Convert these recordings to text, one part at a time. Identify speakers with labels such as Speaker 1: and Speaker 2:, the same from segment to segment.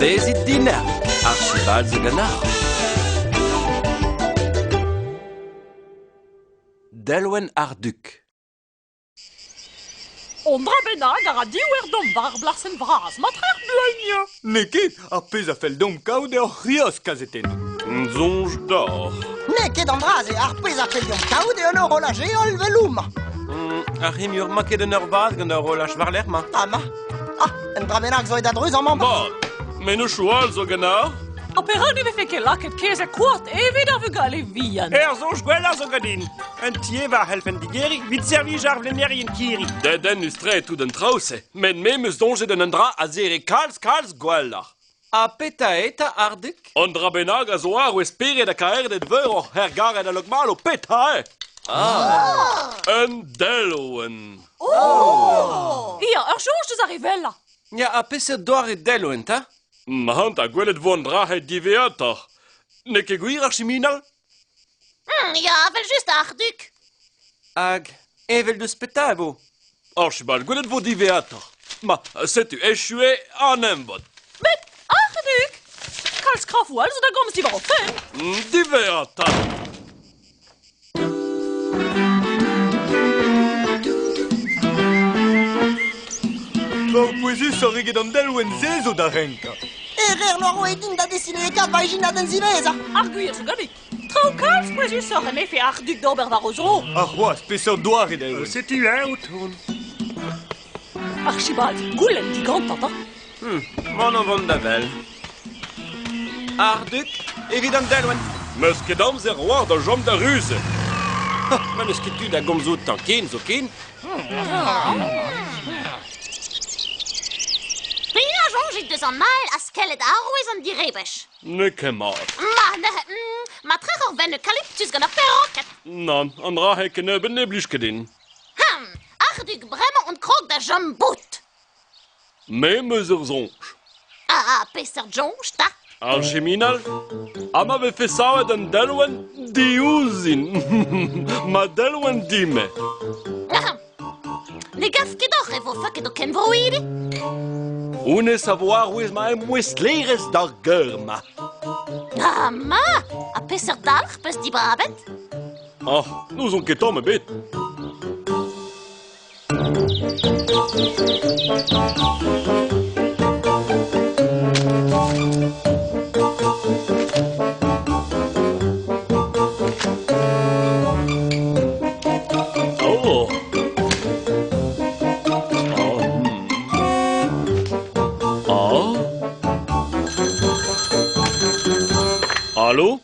Speaker 1: Bezit dinec'h, Archibald zo ganeoc'h. Delwenn Arduk.
Speaker 2: Un dra bennak a ra diouer deomp war ar blasenn vras, matre ar bleunioù.
Speaker 3: N'eo ket ar pezh a fell deomp kaout eo ur c'hiosk kazetennoù.
Speaker 4: Soñj deoc'h.
Speaker 5: N'eo ket an dra-se ar pezh a fell deomp kaout eo un horolaj heol 'vel homañ.
Speaker 1: Ar c'himiour 'ma ket un eurvad gant ur horolaj war-lerc'h ma.
Speaker 5: Ah ma. Ah, un dra bennak zo aet a-dreuz amañ.
Speaker 4: Mat, mennozhioù all zo ganeoc'h?
Speaker 2: Ha perak ne vefe ket lakaet kezeg koad evit ar vugale vihan?
Speaker 6: Er soñj gwellañ zo ganin. Un ti-evañ a c'hellfen digeriñ evit servij ar vlenerien kirri.
Speaker 4: Dedennus-tre eo tout an traoù-se, met me 'm eus soñjet en un dra a zere kalz-kalz gwelloc'h.
Speaker 1: Ha petra eo 'ta, Arduk?
Speaker 4: Un dra bennak a zo àr o spered ha kaerded veur oc'h her garet a Lokmalo, petra eo?
Speaker 1: Ah!
Speaker 4: Un delwenn.
Speaker 2: Oh! Ya, ur soñj deus ar re wellañ.
Speaker 1: Ya, ha peseurt doare delwenn 'ta?
Speaker 4: Ac'hanta, gwelet 'vo an dra-se diwezhatoc'h. N'eo ket gwir ar chiminal?
Speaker 7: Ya, evel-just, Arc'hduk.
Speaker 1: Hag evel deus petra e vo?
Speaker 4: Archibald, gwelet 'vo diwezhatoc'h. Ma, setu echu eo an emvod.
Speaker 2: Met, Arc'hduk, kalz krafoù all zo da gomz diwar o fenn.
Speaker 4: Diwezhatoc'h.
Speaker 3: Traoù pouezusoc'h eget an delwenn-se zo da renkañ.
Speaker 5: Erer n'oa roet din da desineekaat va ijinadenn ziwezhañ.
Speaker 2: Ar gwir zo ganit. Traoù kalz pouezusoc'h em efe Arc'hduk d'ober war o zro.
Speaker 3: Ha c'hoazh, peseurt doare delwenn?
Speaker 6: Setu eñ o tont.
Speaker 2: Archibald, goulenn digantañ 'ta.
Speaker 1: Mont o vont da wel. Arduk, evit an delwenn.
Speaker 4: N'eus ket amzer war da chom da ruze.
Speaker 1: Ma n'eus ket tu da gomz outañ ken zoken.
Speaker 7: Penaos soñjit deus an ael a skelet arouez an direbech?
Speaker 4: N'eo ket mat.
Speaker 7: Ma, neuze, ma trec'h ur venn eukaliptus gant ur perroket.
Speaker 4: Nann, an dra-se kennebeut ne blij ket din.
Speaker 7: Hum, Arduk, bremañ on krog da chom bout.
Speaker 4: Me 'm eus ur soñj.
Speaker 7: Ah, peseurt soñj 'ta?
Speaker 4: Ar chiminal? Ha ma vefe savet un delwenn diouzhin. Ma delwenn din-me.
Speaker 7: Ne gav ket deoc'h e vo faket ho kenvroidi?
Speaker 4: Honnezh a vo arouez ma emouestlerezh d'ar geur-mañ.
Speaker 7: Ah, ma! Ha peseurt dalc'h 'peus dibabet?
Speaker 4: Ah, n'ouzon ket tamm ebet. Oh. Oh. Ah. Allô?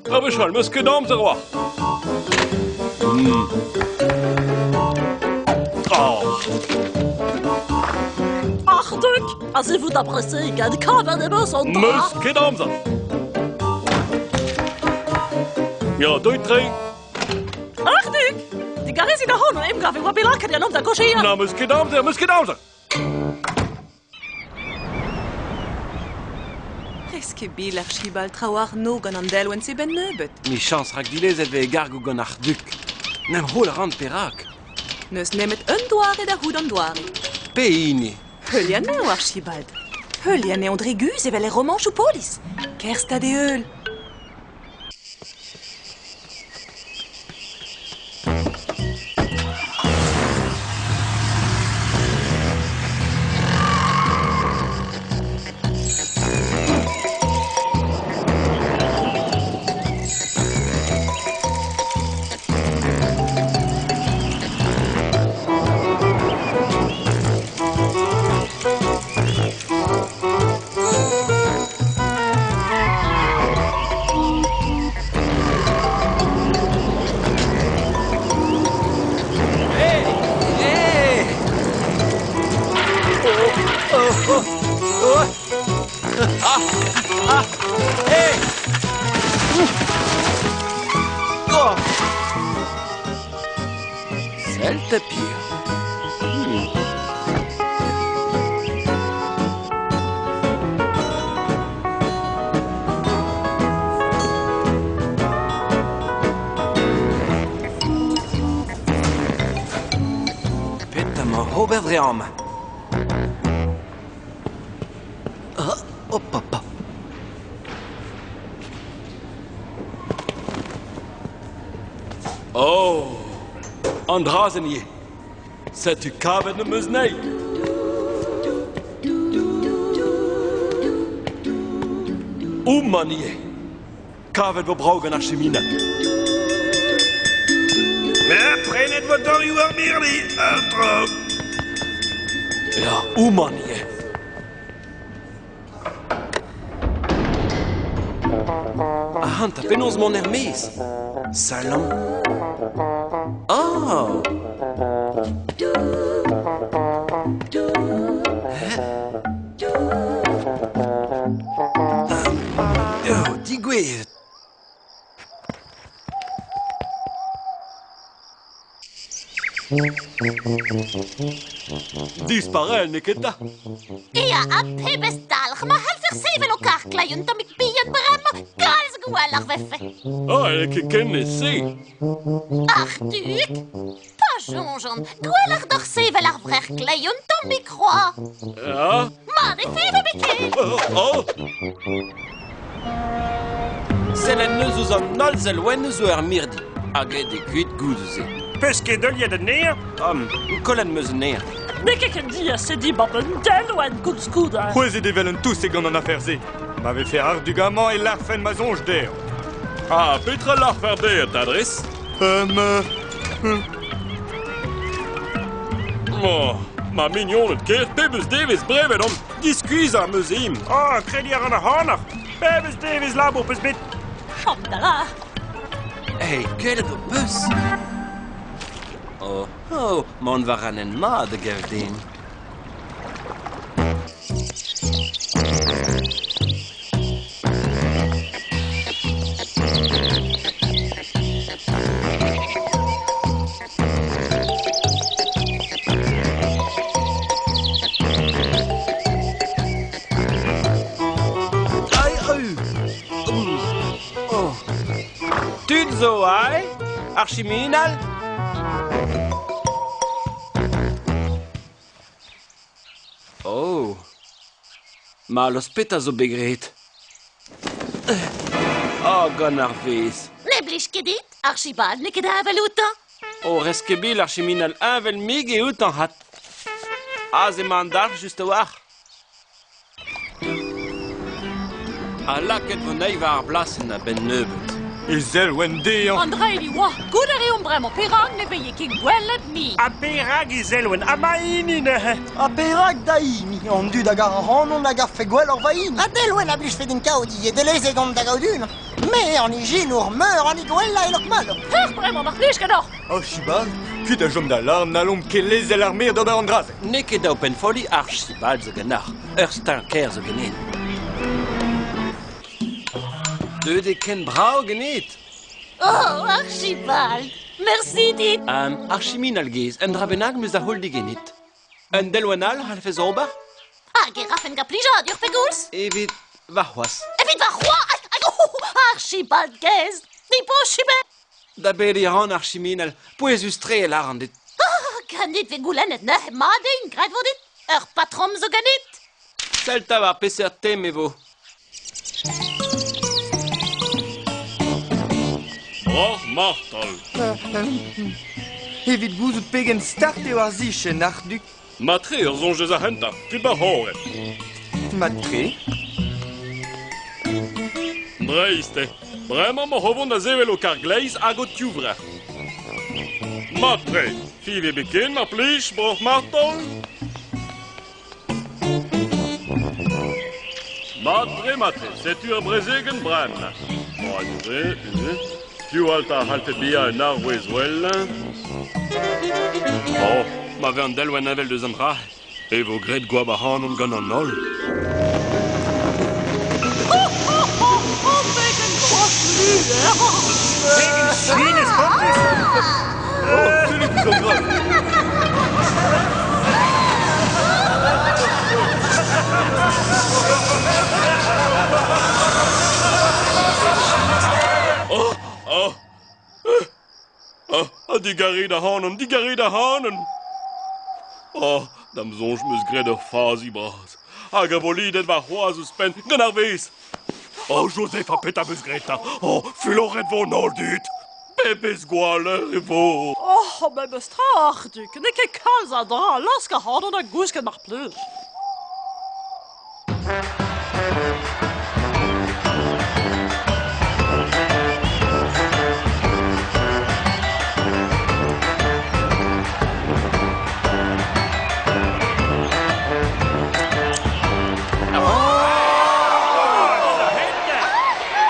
Speaker 4: Ur wech all, 'meus ket amzer war. Oh.
Speaker 2: Arduk, a-zivout ar brezegenn, kavet em eus an dra.
Speaker 4: 'Meus ket amzer. Ya, deuit tre.
Speaker 2: Arduk, digarezit ac'hanon, emgav e oa bet lakaet ganeomp da gaozeal.
Speaker 4: Na, 'meus ket amzer, 'meus ket amzer.
Speaker 8: Prest ket bil Archibald trawalc'h gant an delwenn-se 'benn nebeut.
Speaker 1: Michañs rak dilezet 'vez e gargoù gant Arc'hduk. N'em c'houl a ran perak.
Speaker 8: N'eus nemet un doare da c'hoût an doare.
Speaker 1: Pehini?
Speaker 8: Heuliañ anezho, Archibald. Heuliañ anezho dre guzh evel er romanchoù polis. Kerzh 'ta d'e heul.
Speaker 1: Sell 'ta piv. Petra 'mañ ober dre amañ? Hop, hop, hop.
Speaker 4: Oh! An dra-sen ivez. Setu kavet 'm eus anezhi. Houmañ ivez. Kavet 'vo brav gant ar chiminal.
Speaker 6: Prenet 'vo dorioù ar mirdi, aotrou.
Speaker 4: Ya, houmañ ivez. Ac'hanta, penaos mont er-maez? Salam. Ah! Oh, digouezhet. Disparel n'eo ket 'ta.
Speaker 7: Ya, ha pebezh dalc'h ma c'hallfec'h sevel ho karr-kleiz un tammig bihan bremañ, kalz gwelloc'h 'vefe.
Speaker 4: Ah, n'eo ket ken e-se.
Speaker 7: Arthur, pa soñjan, gwelloc'h deoc'h sevel ar vrec'h kleiz un tammig c'hoazh.
Speaker 4: Ya.
Speaker 7: Mat e fiñv ebet ket.
Speaker 4: Oh, oh.
Speaker 1: Sellet 'neus ouzh an holl zelwennoù zo er mirdi hag aet eo kuit goude-se.
Speaker 6: Peus ket heuliet anezhañ?
Speaker 1: Kollet 'm eus anezhañ.
Speaker 2: N'eo ket ken diaes eo dibab un delwenn koulskoude.
Speaker 3: C'hwezhet evel un touseg gant an afer-se. Ma vefe Ardug amañ e lârfen ma soñj dezhañ.
Speaker 4: Ha petra lârfec'h dezhañ, Tadrez? Oh, ma mignoned ker, pebezh devezh brevet on! Diskuizhañ 'm eus imp.
Speaker 6: Oh, krediñ a ran ac'hanoc'h. Pebezh devezh labour 'peus bet?
Speaker 2: Chom da lâr.
Speaker 1: Hey, gwelet ho peus? Oh, oh, mont war an hent mat a gav din. Ai, ai. Oh. Tud zo aze? Ar chiminal? Oh. Mallozh, petra zo bet graet? Oh, gant ar vezh.
Speaker 7: Ne blij ket dit? Archibald n'eo ket heñvel outañ.
Speaker 1: O reskebil ar chiminal heñvel-mik eo outañ 'hat. Aze emañ an dalc'h just a-walc'h. Ha lakaet vo anezhi war ar blasenn a-benn nebeut.
Speaker 3: E zelwenn dezhañ.
Speaker 2: An drein e oa. Goût a reomp bremañ perak ne vehe ket gwelet mui.
Speaker 6: Ha perak e zelwenn? Ha ma hini neuze?
Speaker 5: Ha perak da hini? An dud a gar ac'hanon a garfe gwelloc'h va hini. Ha delwenn a blijfe din kaout ivez, dellezek on da gaout unan. Me, an ijinour meur, an hini gwellañ e Lokmalo.
Speaker 2: Hec'h bremañ, mar plij ganeoc'h.
Speaker 3: Archibald, kuit a chom da lâr n'hallomp ket lezel ar maer d'ober an dra-se.
Speaker 1: N'eo ket daou pennfolliñ Archibald zo ganeoc'h. Ur steuñv-kaer zo ganin. Deuet eo ken brav ganit.
Speaker 7: Oh, Archibald, merci dit.
Speaker 1: Archiminal gaezh, un dra bennak 'm eus da c'houll diganit. Un delwenn all c'hallfes ober?
Speaker 7: Hag e rafen gant plijadur pegoulz?
Speaker 1: Evit warc'hoazh.
Speaker 7: Evit warc'hoazh? Hag oh, Archibald gaezh, diposubl!
Speaker 1: Da bediñ a ran ar chiminal, pouezus-tre e lâran dit.
Speaker 7: Ah, ganit 'vez goulennet neuze mat int, graet 'vo dit. Ur patrom zo ganit.
Speaker 1: Sell 'ta war peseurt tem e vo.
Speaker 4: Broc'h Martol.
Speaker 3: Evit gouzout pegen start eo ar sichenn, Arc'hdug.
Speaker 4: Matre ur soñj eus ar c'hentañ, tud bac'horet.
Speaker 3: Mat-tre.
Speaker 4: Dreist eo. Bremañ emaoc'h o vont da sevel ho karr-gleiz hag ho tivrec'h. Mat-tre. Fiv ebet ken, mar plij, broc'h Martol. Mat-tre, mat-tre. Setu ur brezegenn bremañ. Mat-tre, Piv all 'ta a c'hallfe bezañ un arouez well? Oh, ma vez an delwenn heñvel deus an dra, e vo graet goap ac'hanon gant an holl.
Speaker 6: Pegen sinez spontus!
Speaker 3: Oh, sellit ouzh an dra!
Speaker 4: Oh, oh, oh, oh, digarit ac'hanon, digarit ac'hanon. Oh, da'm soñj 'm eus graet ur fazi bras. Hag a vo lidet warc'hoazh ouzhpenn, gant ar vezh. Oh, Joseph, ha petra 'm eus graet 'ta? Oh, fuloret 'vo an holl dud. Pebezh gwalleur e vo.
Speaker 2: Oh, memes tra, Arc'hduk, n'eo ket kalz a dra. Laosk ac'hanon da gousket mar plij.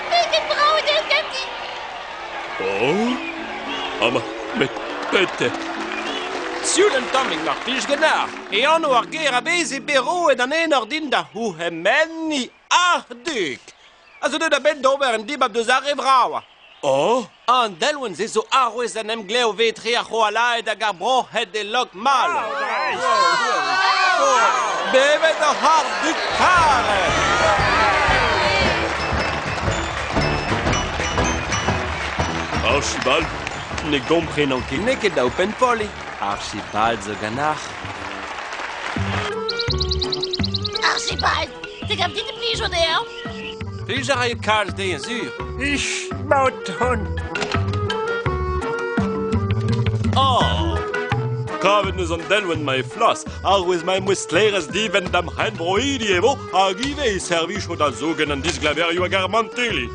Speaker 7: Pegen brav eo deuet ganti!
Speaker 4: Oh, amañ, met pete.
Speaker 1: Sioul un tammig mar plij ganeoc'h. E anv ar gêr a-bezh eo bet roet an enor din da c'hourc'hemenniñ Arc'hdug, a zo deuet a-benn d'ober un dibab deus ar re vravañ.
Speaker 4: Oh!
Speaker 1: An delwenn-se zo arouez an emglev etre ar c'hoalaed hag ar broc'hed e Lokmaal. Bevet hoc'h Arc'hdug karet!
Speaker 4: Archibald, ne gomprenan ket.
Speaker 1: N'eo ket dav pennfolliñ. Archibald zo ganeoc'h.
Speaker 7: Archibald, te gav dit e plijo dezhañ?
Speaker 1: Plij a raio kalz dezhañ sur.
Speaker 6: Ich, maout on.
Speaker 4: Oh! Kavet 'neus an delwenn ma e flas, arouez ma emouestlerezh divent da'm c'henvroidi e vo, hag ivez e servijo da zougen an disglaverioù hag ar mantilli.